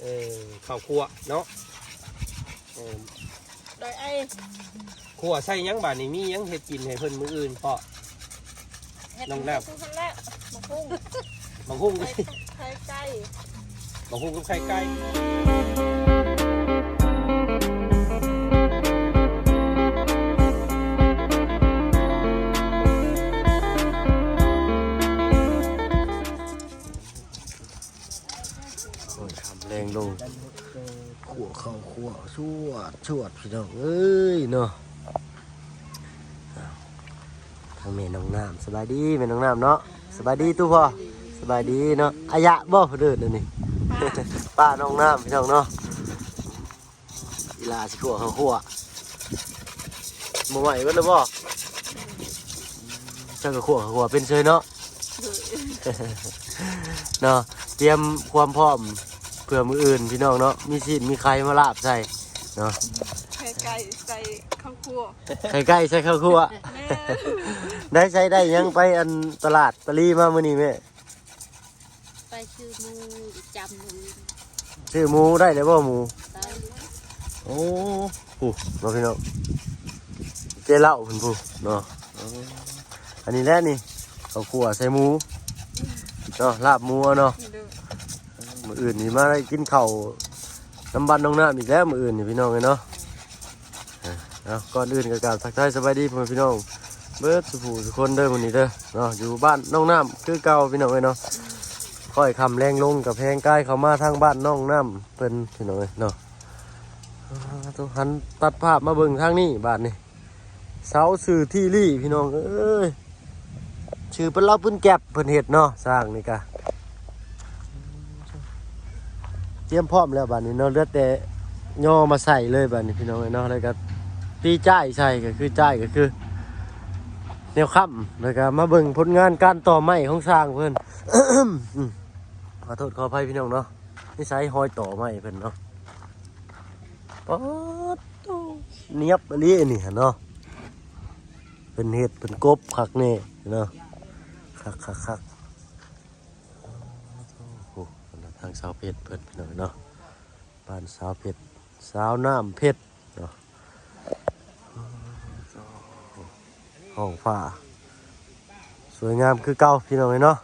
ເອີ ເຂົ້າຂົ້ວເນາະ ເອີ ໂດຍໄອ້ ຂົ້ວໃສ່ຫຍັງບາດນີ້? ມີຫຍັງເຮັດກິນໃຫ້ເພິ່ນມື້ອື່ນເພາະ ເຮັດ ນ້ອງນ້ຳ ຄືຫັ້ນແຫຼະ ໝາກຫຸ່ງ ໝາກຫຸ່ງ ໄຂ່ ໄຂ່ໄກ່ ໝາກຫຸ່ງກັບໄຂ່ໄກ່. ໂອ້ຍ ຄ່ຳແລງລົງ ຂົ້ວເຂົ້າຂົ້ວ ຊວດໆ ພີ່ນ້ອງເອີຍເນາະ. ທາງແມ່ນ້ອງນ້ຳ ສະບາຍດີແມ່ນ້ອງນ້ຳເນາະ ສະບາຍດີຕູ້ພໍ່ ສະບາຍດີເນາະ. ອາຍະບໍ່ເພິ່ນເອີ້ນອັນນີ້ ປ້າ ປ້ານ້ອງນ້ຳ ພີ່ນ້ອງເນາະ. ອີຫຼ້າຊິຂົ້ວເຂົ້າຂົ້ວ ບໍ່ໄໝ້ເບິດແລ້ວບໍ່? ເຈົ້າກໍຂົ້ວເຂົ້າຂົ້ວເປັນເຊີຍເນາະ ເນາະ. ຕຽມຄວາມພ້ອມເພື່ອມື້ອື່ນ ພີ່ນ້ອງເນາະ ມີຊີ້ນມີໄຂ່ມາລາບໃສ່ເນາະ. ໄຂ່ໄກ່ໃສ່ເຂົ້າຂົ້ວ ໄຂ່ໄກ່ໃສ່ເຂົ້າຂົ້ວ ແມ່ນ. ໄດ້ໃຊ້ໄດ້ຫຍັງໄປອັນຕະຫຼາດຕະລີມາມື້ນີ້ແມ່? ໄປຊື້ໝູ ຈຳໝູ ຊື້ໝູໄດ້ແລ້ວບໍ່ໝູ? ໄດ້. ໂອ້ ໂຫ ເນາະພີ່ນ້ອງ ເຈ້ເລົ່າເພິ່ນພຸ້ນເນາະ. ເອີ ອັນນີ້ແຫຼະນີ້ ເຂົ້າຂົ້ວໃສ່ໝູເນາະ ລາບໝູເນາະ. ໂດຍ ມື້ອື່ນນີ້ມາໄດ້ກິນເຂົ້ານຳບ້ານນ້ອງນ້ຳອີກແລ້ວ ມື້ອື່ນນີ້ພີ່ນ້ອງເອີຍເນາະ. ເອົາ ກ່ອນອື່ນກໍກາບທັກທາຍສະບາຍດີພໍ່ແມ່ພີ່ນ້ອງເບິດສູ່ຜູ້ສູ່ຄົນເດີ ມື້ນີ້ເດີເນາະ ຢູ່ບ້ານນ້ອງນ້ຳຄືເກົ່າ ພີ່ນ້ອງເອີຍເນາະ. ຄ່ອຍຄ່ຳແລງລົງກໍແພງກາຍເຂົ້າມາທາງບ້ານນ້ອງນ້ຳເພິ່ນ ພີ່ນ້ອງເອີຍເນາະ. ອ່າ ໂທ້ ຫັນຕັດພາບມາເບິ່ງທາງນີ້ບາດນີ້ ເສົາຊື່ທີ່ລີ້ ພີ່ນ້ອງເອີຍ. ຊື່ເປັນລາວປືນແກັບເພິ່ນເຮັດເນາະ ສ້າງນີ້ກະ ຕຽມພ້ອມແລ້ວບາດນີ້ເນາະ ເຫຼືອແຕ່ຍໍມາໃສ່ເລີຍບາດນີ້ ພີ່ນ້ອງເອີຍເນາະ. ແລ້ວກະຕີຈ້າຍໃສ່ ກໍຄືຈ້າຍກໍຄືແນວຄ້ຳ ແລ້ວກະມາເບິ່ງຜົນງານການຕໍ່ໄມ້ຂອງຊ່າງເພິ່ນ. ຂໍໂທດຂໍອະໄພພີ່ນ້ອງເນາະ ນີ້ໃສ່ຮອຍຕໍ່ໄມ້ເພິ່ນເນາະ. ປາດໂທ້ ນຽບອີ່ຫຼີອັນນີ້ຫັ້ນເນາະ ເພິ່ນເຮັດເພິ່ນກົບຄັກແນ່ເນາະ ຄັກໆໆ. ໂອ້ໂຫ ທາງສາວເພັດເພິ່ນ ພີ່ນ້ອງເນາະ ບ້ານສາວເພັດ ສາວນ້ຳເພັດເນາະ. ໂອ້ໂຫ ຫ້ອງຟ້າ ສວຍງາມຄືເກົ່າ ພີ່ນ້ອງເອີຍເນາະ.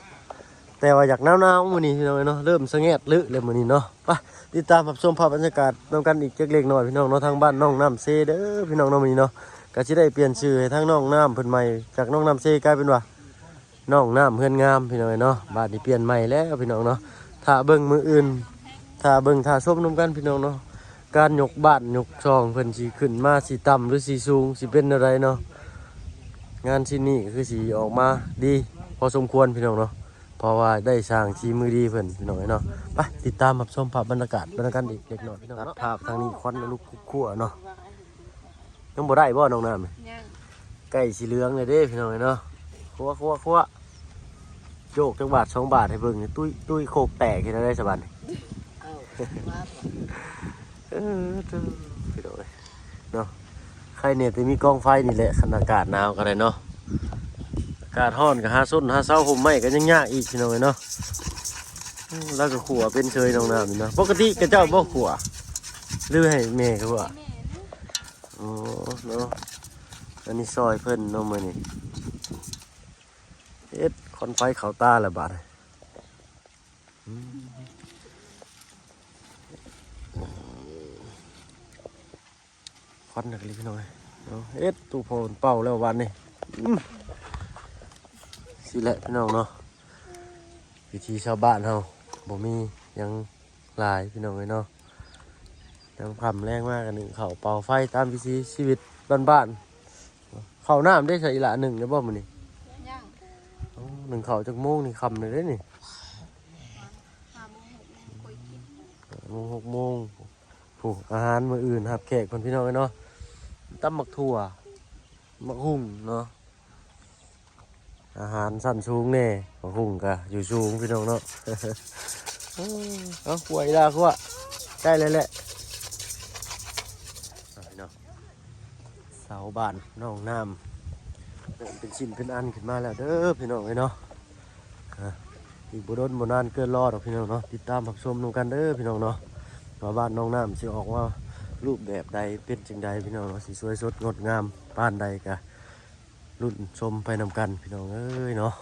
ແຕ່ວ່າຢາກໜາວໆມື້ນີ້ ພີ່ນ້ອງເອີຍເນາະ ເລີ່ມສະແງດເລີແລ້ວມື້ນີ້ເນາະ. ໄປຕິດຕາມຮັບຊົມພາບບັນຍາກາດນຳກັນອີກຈັກເລັກນ້ອຍ ພີ່ນ້ອງເນາະ ທາງບ້ານນ້ອງນ້ຳເຊເດີ ພີ່ນ້ອງເນາະ. ມື້ນີ້ເນາະ ກໍຊິໄດ້ປ່ຽນຊື່ໃຫ້ທາງນ້ອງນ້ຳເພິ່ນໃໝ່ ຈາກນ້ອງນ້ຳເຊກາຍເປັນວ່າ ນ້ອງນ້ຳເຮືອນງາມ ພີ່ນ້ອງເອີຍເນາະ. ບາດນີ້ປ່ຽນໃໝ່ແລ້ວ ພີ່ນ້ອງເນາະ ຖ້າເບິ່ງມື້ອື່ນ ຖ້າເບິ່ງຖ້າຊົມນຳກັນ ພີ່ນ້ອງເນາະ ການຍົກບ້ານຍົກຊ່ອງເພິ່ນຊິຂຶ້ນມາ ຊິຕ່ຳ ຫຼື ຊິສູງ ຊິເປັນແນວໃດເນາະ. ງານຊິນນີ້ກໍຄືຊິອອກມາດີພໍສົມຄວນ ພີ່ນ້ອງເນາະ ເພາະວ່າໄດ້ຊ່າງສີມືດີເພິ່ນ ພີ່ນ້ອງເອີຍເນາະ. ໄປຕິດຕາມຮັບຊົມພາບບັນຍາກາດ ບັນຍາກາດອີກເລັກນ້ອຍ ພີ່ນ້ອງເນາະ. ຕັດພາບທາງນີ້ ຄວັນລຸກຄຸ່ວເນາະ. ຍັງບໍ່ໄດ້ບໍ່ນ້ອງນ້ຳ? ຍັງ. ໃກ້ຊິເຫຼືອງແລ້ວເດ້ ພີ່ນ້ອງເອີຍເນາະ. ຄົວໆໆ ໂຈກຈັກບາດສອງບາດໃຫ້ເບິ່ງ ຕຸ້ຍໆ ໂຄກແຕກເຮັດແນວໃດສະບາດນີ້? ເອົາ ມາ ເອີ ໂທ້ ພີ່ນ້ອງເອີຍເນາະ. ໃຄແນ່ແຕ່ມີກອງໄຟນີ້ແຫຼະ ຄັນອາກາດໜາວກໍໄດ້ເນາະ ອາກາດຮ້ອນກໍຫາຊົນຫາເຊົາຮົ່ມໄມ້ກໍຍັງຍາກອີກ ພີ່ນ້ອງເອີຍເນາະ. ອືມ ລາວກໍຂົ້ວເປັນເຊີຍນ້ອງນ້ຳນີ້ເນາະ. ປົກກະຕິກະເຈົ້າບໍ່ຂົ້ວ ຫຼືໃຫ້ແມ່ຂົ້ວ? ໃຫ້ແມ່ເນາະ. ອໍ ເນາະ ອັນນີ້ຊ່ອຍເພິ່ນເນາະມື້ນີ້. ເຮັດຄວັນໄຟເຂົ້າຕາແລ້ວບາດນີ້. ອືມ ຄວັນນັກເລີຍພີ່ນ້ອງເອີຍເນາະ. ເຮັດຕູ້ເປົ່າເປົ່າແລ້ວບາດນີ້. ອືມ ຊີ້ແຫຼະພີ່ນ້ອງເນາະ ວິຖີຊາວບ້ານເຮົາ ບໍ່ມີຫຍັງ ຫຼາຍພີ່ນ້ອງເອີຍເນາະ. ຍາມຄ່ຳແລງມາກໍໜຶ້ງເຂົ້າເປົ່າໄຟຕາມວິຖີຊີວິດບ້ານໆ. ເຂົ້ານ້ຳໄດ້ໃສ່ອີ່ຫຼ້າ ໜຶ້ງໄດ້ບໍ່ມື້ນີ້? ຍັງ. ໂອ້ ໜຶ້ງເຂົ້າຈັກໂມງນີ້? ຄ່ຳແລ້ວເດ້ນີ້. ຫ້າໂມງ ຫົກໂມງຄ່ອຍກິນ. ຫ້າໂມງ ຫົກໂມງ. ຜູ້ ອາຫານມື້ອື່ນຮັບແຂກເພິ່ນ ພີ່ນ້ອງເອີຍເນາະ. ຕຳໝາກຖົ່ວ ໝາກຫຸ່ງເນາະ. ອາຫານຊັ້ນສູງແດ່ ໝາກຫຸ່ງກະຢູ່ສູງພີ່ນ້ອງເນາະ. ເອົາ ຂົ້ວອີ່ຫຼ້າ ຂົ້ວ ໃກ້ແລ້ວແຫຼະ. ເອົາພີ່ນ້ອງ ເສົາບ້ານໜອງນ້ຳ ເລີ່ມເປັນຊິ້ນເປັນອັນຂຶ້ນມາແລ້ວເດີພີ່ນ້ອງເອີຍເນາະ. ອ່າ ອີກບໍ່ດົນບໍ່ນານເກີນລໍດອກພີ່ນ້ອງເນາະ. ຕິດຕາມຮັບຊົມນຳກັນເດີພີ່ນ້ອງເນາະ. ວ່າບ້ານໜອງນ້ຳຊິອອກມາຮູບແບບໃດ ເປັນຈັ່ງໃດພີ່ນ້ອງເນາະ, ຊິສວຍສົດງົດງາມປານໃດ ກະລຸ້ນຊົມໄປນຳກັນພີ່ນ້ອງເອີຍເນາະ.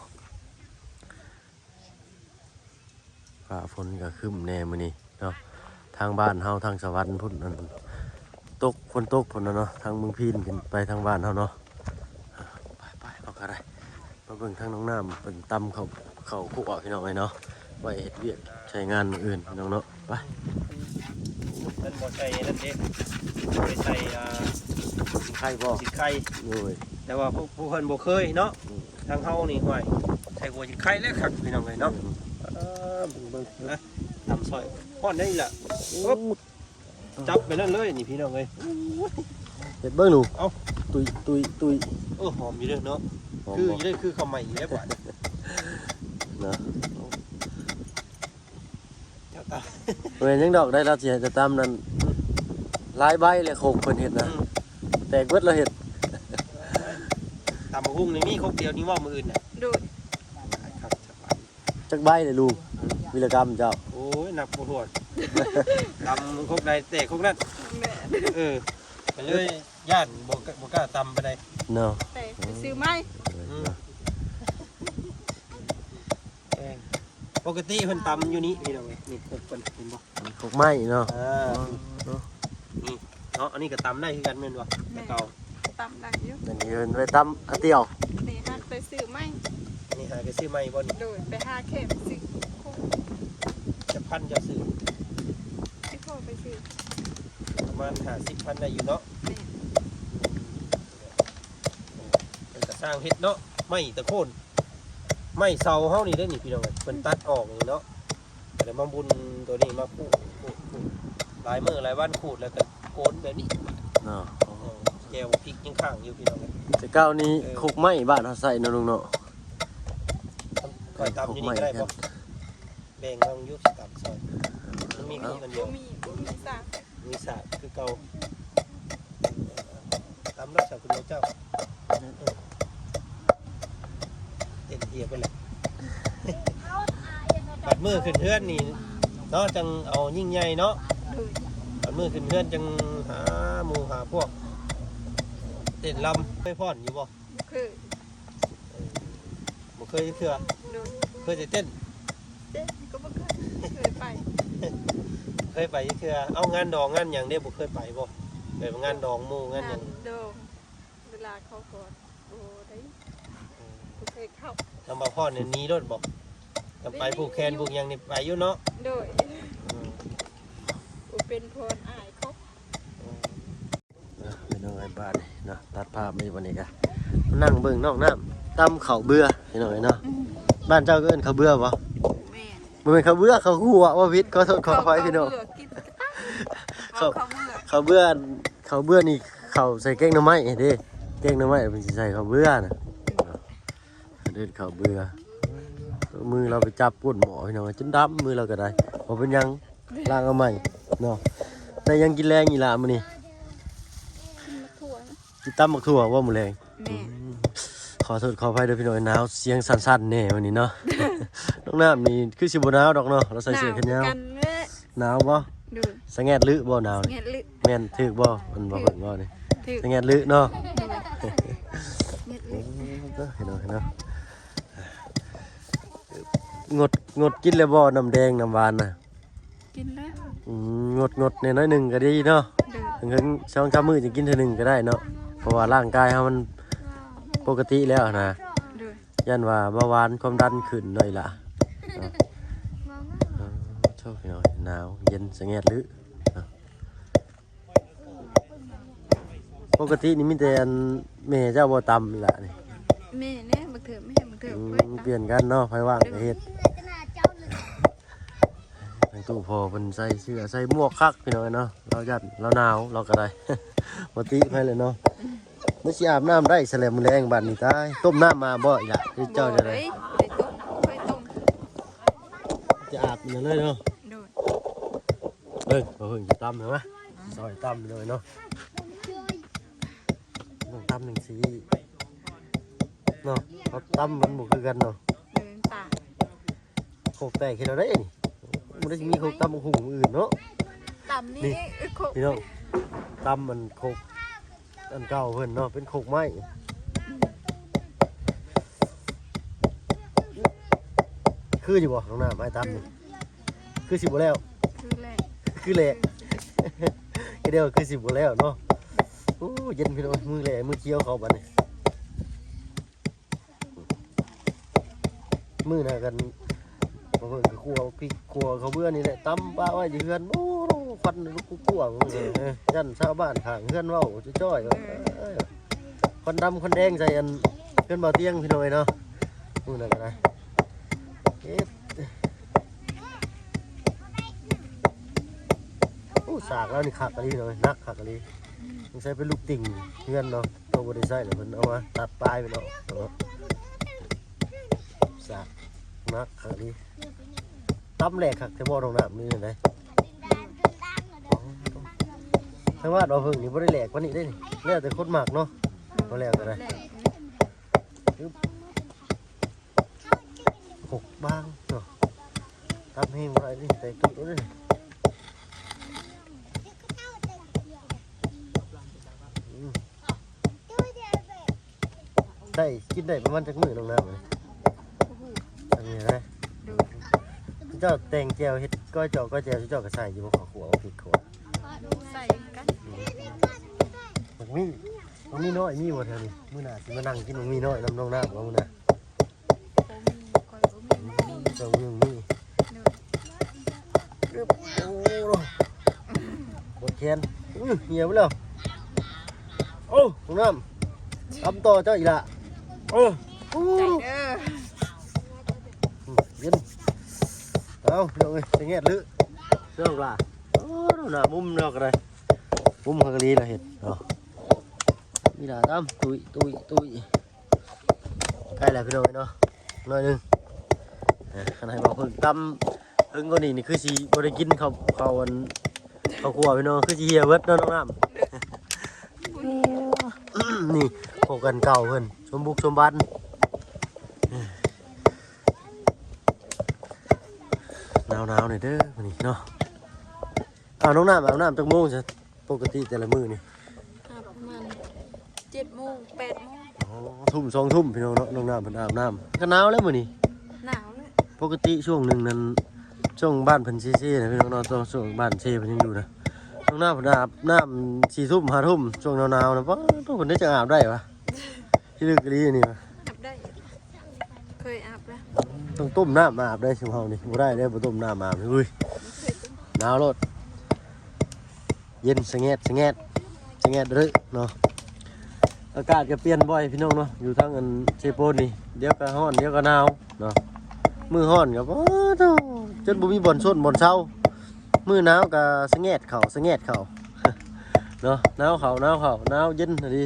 ຟ້າຝົນກະຄຶ້ມແດ່ມື້ນີ້ເນາະ, ທາງບ້ານເຮົາທາງສະຫວັນພຸ້ນ ອັນ ຕົກ ຝົນຕົກພຸ້ນນະເນາະ, ທາງເມືອງພີນຂຶ້ນໄປທາງບ້ານເຮົາເນາະ. ໄປໆ ເຮົາກະໄດ້ມາເບິ່ງທາງໜອງນ້ຳເພິ່ນຕຳເຂົ້າ ເຂົ້າຂົ້ວພີ່ນ້ອງເອີຍເນາະ, ໄວ້ເຮັດວຽກໃຊ້ງານມື້ອື່ນພີ່ນ້ອງເນາະ. ໄປ ເພິ່ນບໍ່ໃສ່ນັ້ນເດ້ ບໍ່ໄດ້ໃສ່ ອ່າ ສີໄຂ່ບໍ່? ສີໄຂ່ ໂດຍ ແຕ່ວ່າຜູ້ ຜູ້ເພິ່ນບໍ່ເຄີຍເນາະ. ອືມ ທາງເຮົານີ້ ຫ້ວຍ ໃສ່ຫົວສີໄຂ່ແລ້ວຄັກພີ່ນ້ອງເອີຍເນາະ. ອືມ ເອີ ເບິ່ງໆ ນະ ຕຳຊອຍ ຮ້ອນໄດ້ລະ. ໂອ້ ຈັບໄປນັ້ນເລີຍນີ້ພີ່ນ້ອງເອີຍ. ເຮັດເບິ່ງດູ. ເອົ້າ ຕຸ້ຍໆໆ. ເອີ ຫອມຢູ່ເດີເນາະ. ຫອມ ຄືຢູ່ເດີ ຄືເຂົ້າໃໝ່ຢູ່ເດີບາດນີ້ເນາະ. ເຈົ້າຕາ ບໍ່ແມ່ນຫຍັງດອກ ໄດ້ລາວຊິໃຫ້ແຕ່ຕຳນັ້ນ ອືມ ຫຼາຍໃບແຫຼະ ຄົກເພິ່ນເຮັດນະ. ອືມ ແຕກເບິດລາວເຮັດ. ຕຳບັກຫຸ່ງນີ້ມີຄົກດຽວນີ້ບໍ່ ມື້ອື່ນນະ? ໂດຍ ຄັກສະບາຍ. ຈັກໃບເດ້ລຸງ ວິລະກຳເຈົ້າ? ໂອ້ຍ ນັບບໍ່ຖ້ວນ ຕຳຄົກໃດແຕກຄົກນັ້ນ. ແມ່ນ ເອີ ກະເລີຍຢ້ານ ບໍ່ ບໍ່ກ້າຕຳປານໃດເນາະ. ແຕກ ໄປຊື້ໃໝ່. ອືມ ເອີ ປົກກະຕິເພິ່ນຕຳຢູ່ນີ້ພີ່ນ້ອງເອີຍ. ນີ້ຄົກເພິ່ນເຫັນບໍ່? ຄົກໄມ້ເນາະ. ເອີ ເນາະ ນີ້ເນາະ. ອັນນີ້ກະຕຳໄດ້ຄືກັນແມ່ນບໍ່? ແມ່ນ ແຕ່ເກົ່າ ຕຳໄດ້ຢູ່. ອັນນີ້ເພິ່ນໄປຕຳອັນດຽວ ນີ້ຫາໄປຊື້ໃໝ່. ອັນນີ້ຫາໄປຊື້ໃໝ່ບໍ່ນີ້? ໂດຍ ໄປຫາແຄມຊື້. ຈັກພັນເຈົ້າຊື້? ຊິພໍໄປຊື້ ປະມານຫ້າສິບພັນໄດ້ຢູ່ເນາະ. ແມ່ນ ເພິ່ນກະຊ່າງເຮັດເນາະ ໄມ້ຕະໂຄນ ໄມ້ເສົາເຮົານີ້ເດ້ນີ້ພີ່ນ້ອງເອີຍ ເພິ່ນຕັດອອກນີ້ເນາະ. ກະໄດ້ມາບຸນໂຕນີ້ມາປູກ ປູກ ປູກ ຫຼາຍມື້ຫຼາຍວັນຂູດແລ້ວກະໂກນແບບນີ້ເນາະ. ເອີ ແຈ່ວພິກຍັງຄ້າງຢູ່ພີ່ນ້ອງເອີຍ. ແຕ່ເກົ່ານີ້ ເອີ ຄົກໄມ້ບ້ານເຮົາໃຊ້ເນາະລຸງເນາະ. ຂ້ອຍຕຳຢູ່ນີ້ກະໄດ້ບໍ່? ແບ່ງເອົາຢູ່ ຕຳຊອຍ ມັນມີຄືກັນຢູ່. ບໍ່ມີ ບໍ່ມີສາກ ມີສາກຄືເກົ່າ. ຕຳແລ້ວສາກ ເຈົ້າ ເຕັມທີ່ເພິ່ນແຫຼະ. ບັດມື້ຂຶ້ນເຮືອນນີ້ເນາະ ຈັ່ງເອົາຍິ່ງໃຫຍ່ເນາະ. ໂດຍ ບັດມື້ຂຶ້ນເຮືອນຈັ່ງຫາໝູ່ຫາພວກເຕັ້ນລຳ. ເຄີຍຟ້ອນຢູ່ບໍ່? ບໍ່ເຄີຍ ບໍ່ເຄີຍຈັກເທື່ອ. ໂດຍ ເຄີຍແຕ່ເຕັ້ນ. ເຕັ້ນກະບໍ່ເຄີຍ ເຄີຍໄປ ເຄີຍໄປຈັກເທື່ອ. ເອົາ ງານດອງງານຫຍັງເດ້ ບໍ່ເຄີຍໄປບໍ່? ແບບງານດອງໝູ່ງານຫຍັງ ງານດອງ ເວລາເຂົາກອດ ໂອ້ ໄດ້ ບໍ່ເຄີຍເຂົ້າ. ທຳມະພອນນີ້ໜີໂລດບໍ່? ທຳໄປຜູກແຂນຜູກຫຍັງນີ້ໄປຢູ່ເນາະ. ໂດຍ ອືມ ບໍ່ເປັນພອນ ອາຍເຂົາ. ເອີ ພີ່ນ້ອງເອີຍ ບາດນີ້ເນາະ ຕັດພາບມາຢູ່ບາດນີ້ກະ ນັ່ງເບິ່ງນ້ອງນ້ຳຕຳເຂົ້າເບືອ ພີ່ນ້ອງເອີຍເນາະ. ອືມ ບ້ານເຈົ້າເອີ້ນເຂົ້າເບືອບໍ່? ແມ່ນ ບໍ່ແມ່ນເຂົ້າເບືອ ເຂົ້າຂົ້ວ ເວົ້າຜິດ ຂໍໂທດຂໍອະໄພພີ່ນ້ອງ. ເຂົ້າ ເຂົ້າເບືອ ເຂົ້າເບືອນີ້ ເຂົ້າໃສ່ແກງໜໍ່ໄມ້ເດ້ ແກງໜໍ່ໄມ້ເພິ່ນຊິໃສ່ເຂົ້າເບືອນະ. ອືມ ເອີ້ນເຂົ້າເບືອ. ມືລາວໄປຈັບກົ້ນໝໍ້ພີ່ນ້ອງ ຈົນດຳມືລາວກະໄດ້. ບໍ່ເປັນຫຍັງ ລ້າງເອົາໃໝ່ເນາະ. ໄດ້ຫຍັງກິນແລງອີ່ຫຼ້າມື້ນີ້? ກິນໝາກຖົ່ວ ກິນຕຳໝາກຖົ່ວບໍ່ມື້ແລງ? ແມ່ນ ອືມ ຂໍໂທດຂໍອະໄພເດີພີ່ນ້ອງ ໜາວ ສຽງສັ່ນໆແດ່ມື້ນີ້ເນາະ. ນ້ອງນ້ຳນີ້ຄືຊິບໍ່ໜາວດອກເນາະ ລາວໃສ່ເສື້ອແຂນຍາວ. ໜາວຄືກັນແຫຼະ. ໜາວບໍ່? ໂດຍ ສະແງດລຶບໍ່ໜາວນີ້? ສະແງດລຶ ແມ່ນຖືກບໍ່? ມັນບໍ່ເພິ່ນເວົ້ານີ້ ຖືກ ສະແງດລຶເນາະ. ໂດຍ ສະແງດລຶ ໂອ້ ເນາະ ເນາະ. ງົດ ງົດກິນແລ້ວບໍ່ ນ້ຳແດງນ້ຳຫວານນະ? ກິນແລ້ວ. ອືມ ງົດໆແດ່ໜ້ອຍໜຶ່ງກະດີເນາະ. ໂດຍ ເຖິງສອງສາມມື້ຈຶ່ງກິນເທື່ອໜຶ່ງກະໄດ້ເນາະ ເພາະວ່າຮ່າງກາຍເຮົາມັນປົກກະຕິແລ້ວນະ. ໂດຍ ຢ້ານວ່າເບົາຫວານຄວາມດັນຂຶ້ນໜ້ອຍລະ. ໂອ້ ໂທ້ ພີ່ນ້ອງ ໜາວເຢັນສະແງດລຶ. ປົກກະຕິນີ້ມີແຕ່ອັນແມ່ເຈົ້າບໍ່ຕຳລະນີ້? ແມ່ແນ່ ບາງເທື່ອແມ່ ບາງເທື່ອຂ້ອຍຕຳ. ອືມ ປ່ຽນກັນເນາະ ໃຜວ່າງກະເຮັດ. ໂດຍ ທາງຕູ້ພໍ່ເພິ່ນໃສ່ເສື້ອໃສ່ໝວກຄັກພີ່ນ້ອງເນາະ. ລາວຢ້ານລາວໜາວ ລາວກະໄດ້ ບໍ່ຕິໃຜແຫຼະເນາະ. ອືມ ມັນຊິອາບນ້ຳໄດ້ຊະແຫຼະມື້ແລງບາດນີ້. ຕາຍ ຕົ້ມນ້ຳມາບໍ່ອີ່ຫຼະ ຫຼືເຈົ້າຈັ່ງໃດ? ບໍ່ໄດ້ ບໍ່ໄດ້ຕົ້ມ ຂ້ອຍຕົ້ມ ຈະອາບຢູ່ນັ້ນເລີຍເນາະ. ໂດຍ ເບິ່ງ ເບິ່ງຊິຕຳເຫັນບໍ່? ອືມ ຊອຍຕຳເລີຍເນາະ. ຕ້ອງຕຳຈັ່ງຊີ້ເນາະ ເຮົາຕຳມັນບໍ່ຄືກັນເນາະ. ໂດຍ ຕາຍ ໂຄກແຕກເຮັດແນວໃດນີ້? ບໍ່ໄດ້ຊິມີໂຄກຕຳບັກຫຸ່ງມື້ອື່ນເນາະ. ຕຳນີ້ ນີ້ ເອີ ໂຄກ ພີ່ນ້ອງ ຕຳອັນໂຄກອັນເກົ່າເພິ່ນເນາະ ເປັນໂຄກໄມ້. ຄືຢູ່ບໍ່ ນ້ອງນ້ຳ ອ້າຍຕຳນີ້? ຄືຊິບໍ່ແລ້ວ ຄືແຫຼະ ຄືແຫຼະ ກໍດຽວຄືຊິບໍ່ແລ້ວເນາະ. ໂອ້ ເຢັນພີ່ນ້ອງ ມືແຫຼະ ມືຂຽວເຂົ້າບັດນີ້. ມື້ໜ້າກັນ ບາງຄົນກໍຂົ້ວພິກ ຂົ້ວເຂົ້າເບືອນີ້ແຫຼະ ຕຳປະໄວ້ຢູ່ເຮືອນ. ໂອ້ ຄວັນລຸກກຸກກວງ ເອີ ຢ້ານຊາວບ້ານຂ້າງເຮືອນເວົ້າຈ້ອຍໆ ວ່າ ເອີ ຄວັນດຳຄວັນແດງໃສ່ອັນເຮືອນບ່າວຕຽງ ພີ່ນ້ອງເອີຍເນາະ. ມື້ນັ້ນກໍໄດ້ ເອີ ໂອ້ ສາກລາວນີ້ຄັກອີ່ຫຼີເນາະ ໜັກຄັກອີ່ຫຼີ. ສົງໄສເປັນລູກຕິ່ງເຮືອນເນາະ ເຂົາບໍ່ໄດ້ໃຊ້ແລ້ວ ເພິ່ນເອົາມາຕັດປາຍມັນອອກເນາະ. ສາກໜັກຄັກອີ່ຫຼີ. ຕຳແຫຼກຄັກແທ້ບໍ່ ນ້ອງນ້ຳ ນີ້ແນວໃດ? ທາງບ້ານເຮົາເພິ່ງນີ້ບໍ່ໄດ້ແຫຼກປານນີ້ເດ້ນີ້ ແລ້ວແຕ່ຄົນມັກເນາະ. ບໍ່ແລ້ວກໍໄດ້ ໂອ້ ບາງເນາະ ຕຳແຮງບໍ່ໄດ້ນີ້ ແຕກຕຸດເລີຍ. ອືມ ໄດ້ ກິນໄດ້ປະມານຈັກມື້ ນ້ອງນ້ຳ? ອັນນີ້ນະ ເຈົ້າແຕ່ງແຈ່ວ ເຮັດກ້ອຍຈອກກ້ອຍແຈ່ວ ເຈົ້າກໍໃສ່ຢູ່ບໍ່ ເຂົ້າຂົ້ວ ເອົາພິກຂົ້ວ? ໃສ່ກັນ ອືມ ບັກມີ້ ບັກມີ້ນ້ອຍມີບໍ່ແຖວນີ້? ມື້ໜ້າຊິມານັ່ງກິນບັກມີ້ນ້ອຍນຳນ້ອງນ້ຳບໍ່ມື້ໜ້າ? ບໍ່ມີ ຂ້ອຍບໍ່ມີ ບໍ່ມີ ເຈົ້າບໍ່ມີ ໂດຍ ໂອ້ ປວດແຂນ ອື້ ເຫື່ອໄປແລ້ວ. ໂອ້ ນ້ອງນ້ຳ ຕຳຕໍ່ເຈົ້າອີກລະ. ໂອ້ ໃຈເດີ ເຢັນ ເອົາ ພີ່ນ້ອງເອີຍ ສະແງດລຶ ເຊື່ອລະ. ໂອ້ ໜ້າມຸມແລ້ວກໍໄດ້ ມຸມເຂົາກໍດີລະເຮັດເນາະ. ມີຫຼາຍຕຳ ຕຸ້ຍ ຕຸ້ຍ ຕຸ້ຍ. ໃກ້ແລ້ວພີ່ນ້ອງເອີຍເນາະ ໜ້ອຍໜຶ່ງ. ເອີ ຄັນໃຫ້ເວົ້າເພິ່ງຕຳເຖິງກວ່ານີ້ນີ້ ຄືຊິບໍ່ໄດ້ກິນເຂົ້າ ເຂົ້າອັນ ເຂົ້າຄົວພີ່ນ້ອງ ຄືຊິເຫ່ຍເບິດເນາະ ນ້ອງນ້ຳ. ນີ້ ໂຄກອັນເກົ່າເພິ່ນ ສົມບຸກສົມບັນ. ໜາວໆ ໜ້ອຍເດີມື້ນີ້ເນາະ. ອ້າວ ນ້ອງນ້ຳ ອາບນ້ຳຈັກໂມງຊະ? ປົກກະຕິແຕ່ລະມື້ນີ້ ອາບປະມານເຈັດໂມງ ແປດໂມງ. ອໍ ທຸ່ມ ສອງທຸ່ມ ພີ່ນ້ອງເນາະ. ນ້ອງນ້ຳເພິ່ນອາບນ້ຳ ກໍໜາວແລ້ວມື້ນີ້ ໜາວແລ້ວ. ປົກກະຕິຊ່ວງໜຶ່ງນັ້ນ ຊ່ວງບ້ານເພິ່ນເຊໆ ນະ ພີ່ນ້ອງເນາະ ຊ່ວງ ຊ່ວງບ້ານເຊເພິ່ນຍັງຢູ່ນະ ນ້ອງນ້ຳເພິ່ນອາບນ້ຳສີ່ທຸ່ມ ຫ້າທຸ່ມ ຊ່ວງໜາວໆ ນະ. ປ້າດ ເພິ່ນໄດ້ຈັກອາບໄດ້ວະ? ທີ່ລຶກອີ່ຫຼີນີ້ວະ ອາບໄດ້ ເຄີຍອາບແລ້ວ. ຕ້ອງຕົ້ມນ້ຳອາບໄດ໋ຊຸມເຮົານີ້ ບໍ່ໄດ້ເດ້ ບໍ່ຕົ້ມນ້ຳອາບ. ອຸ້ຍ ໜາວໂລດ ເຢັນສະແງດ ສະແງດ ສະແງດເລີຍເນາະ. ອາກາດກໍປ່ຽນບ່ອຍພີ່ນ້ອງເນາະ ຢູ່ທາງອັນເຊໂປນນີ້ ດຽວກໍຮ້ອນ ດຽວກໍໜາວເນາະ. ມື້ຮ້ອນກໍ ໂອ້ໂທ້ ຈົນບໍ່ມີບ່ອນຊົນບ່ອນເຊົາ ມື້ໜາວກໍສະແງດເຂົ້າ ສະແງດເຂົ້າເນາະ. ໜາວເຂົ້າ ໜາວເຂົ້າ ໜາວເຢັນຫັ້ນດີ.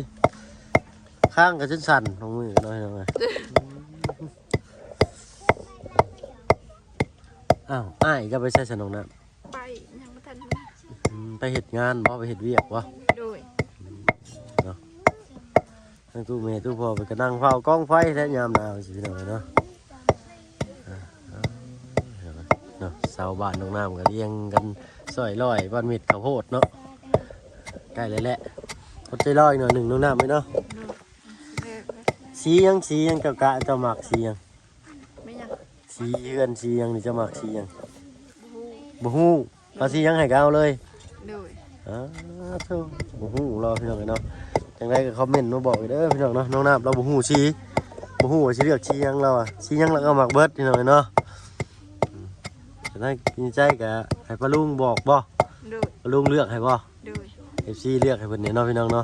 ຄ້າງກໍຈົນສັ່ນ ນ້ອງມືກໍນ້ອຍ ນ້ອງເອີຍ. ອ້າວ ອ້າຍເຈົ້າໄປໃສຊະ ນ້ອງນ້ຳ? ໄປ ຍັງບໍ່ທັນ ອືມ ໄປເຮັດງານບໍ່? ໄປເຮັດວຽກບໍ່? ໂດຍ ເນາະ. ທັງຕູ້ແມ່ຕູ້ພໍ່ເພິ່ນກໍນັ່ງເຝົ້າກອງໄຟແຫຼະ ຍາມໜາວຊີ້ ພີ່ນ້ອງເອີຍເນາະ. ເນາະ ຊາວບ້ານນ້ອງນ້ຳກໍລຽງກັນຊ່ອຍລອຍ ປັ້ນເມັດເຂົ້າໂພດເນາະ. ໃກ້ແລ້ວແຫຼະ ອົດໃຈລໍອີກໜ້ອຍໜຶ່ງ ນ້ອງນ້ຳເອີຍເນາະ. ໂດຍ ສີຫຍັງ ສີຫຍັງ ເຈົ້າກະ ເຈົ້າມັກສີຫຍັງ? ແມ່ນຫຍັງ? ສີເຮືອນສີຫຍັງນີ້ ເຈົ້າມັກສີຫຍັງ? ບໍ່ຮູ້ ບໍ່ຮູ້. ເອົາສີຫຍັງໃຫ້ກໍເອົາເລີຍ. ໂດຍ ອ້າໂທ້ ບໍ່ຮູ້ລາວ ພີ່ນ້ອງເອີຍເນາະ. ຈັ່ງໃດກໍຄອມເມັນມາບອກເດີພີ່ນ້ອງເນາະ. ນ້ອງນ້ຳລາວບໍ່ຮູ້ສີ ບໍ່ຮູ້ວ່າຊິເລືອກສີຫຍັງລາວອະ. ສີຫຍັງລາວກໍມັກເບິດ ພີ່ນ້ອງເອີຍເນາະ. ອືມ ແຕ່ໃນໃຈກໍໃຫ້ປ້າລຸງບອກບໍ່? ໂດຍ ປ້າລຸງເລືອກໃຫ້ບໍ່? ໂດຍ ເອັຟຊີເລືອກໃຫ້ເພິ່ນນີ້ເນາະ ພີ່ນ້ອງເນາະ.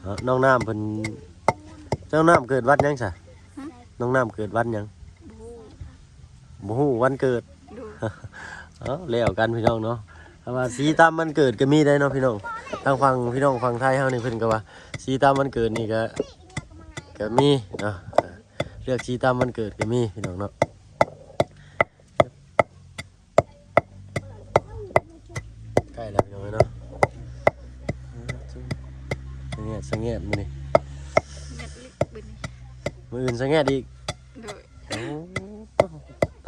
ເນາະ ນ້ອງນ້ຳເພິ່ນ ນ້ອງນ້ຳເກີດວັນຫຍັງຊະ? ຫຶ? ນ້ອງນ້ຳເກີດວັນຫຍັງ? ບໍ່ຮູ້ ບໍ່ຮູ້ວັນເກີດ. ໂດຍ ເອົ້າ ແລ້ວກັນພີ່ນ້ອງເນາະ. ຖ້າວ່າສີຕາມວັນເກີດກໍມີໄດ໋ເນາະພີ່ນ້ອງ. ທາງຝັ່ງພີ່ນ້ອງຝັ່ງໄທເຮົານີ້ເພິ່ນກໍວ່າສີຕາມວັນເກີດນີ້ກໍ ກໍມີເນາະ. ເລືອກສີຕາມວັນເກີດກໍມີພີ່ນ້ອງເນາະ. ໃກ້ແລ້ວພີ່ນ້ອງເອີຍເນາະ. ສະແງດ ສະແງດມື້ນີ້ ສະແງດອີກມື້ນີ້ ມື້ອື່ນສະແງດອີກ. ໂດຍ ໂອ້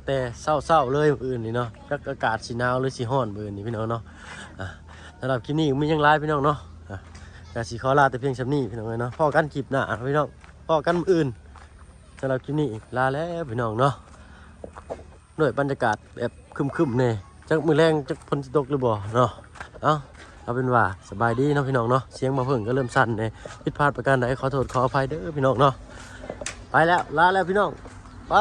ແຕ່ເຊົ້າໆເລີຍມື້ອື່ນນີ້ເນາະ ຈັກອາກາດຊິໜາວ ຫຼື ຊິຮ້ອນມື້ອື່ນນີ້ພີ່ນ້ອງເນາະ. ອ່າ ສຳລັບຄລິບນີ້ບໍ່ມີຫຍັງຫຼາຍພີ່ນ້ອງເນາະ. ອ່າ ກະຊິຂໍລາແຕ່ພຽງສ່ຳນີ້ພີ່ນ້ອງເອີຍເນາະ. ພໍ້ກັນຄລິບໜ້າພີ່ນ້ອງ ພໍ້ກັນມື້ອື່ນ. ສຳລັບຄລິບນີ້ລາແລ້ວພີ່ນ້ອງເນາະ ດ້ວຍບັນຍາກາດແບບຄຶ້ມໆແດ່ ຈັກມື້ແລງຈັກຝົນຊິຕົກຫຼືບໍ່ເນາະ. ເອົ້າ ເອົາເປັນວ່າສະບາຍດີເນາະພີ່ນ້ອງເນາະ. ສຽງບ່າວເຜິ້ງກໍເລີ່ມສັ່ນແດ່ ຜິດພາດປະການໃດຂໍໂທດຂໍອະໄພເດີພີ່ນ້ອງເນາະ. ໄປແລ້ວ ລາແລ້ວພີ່ນ້ອງ ໄປ.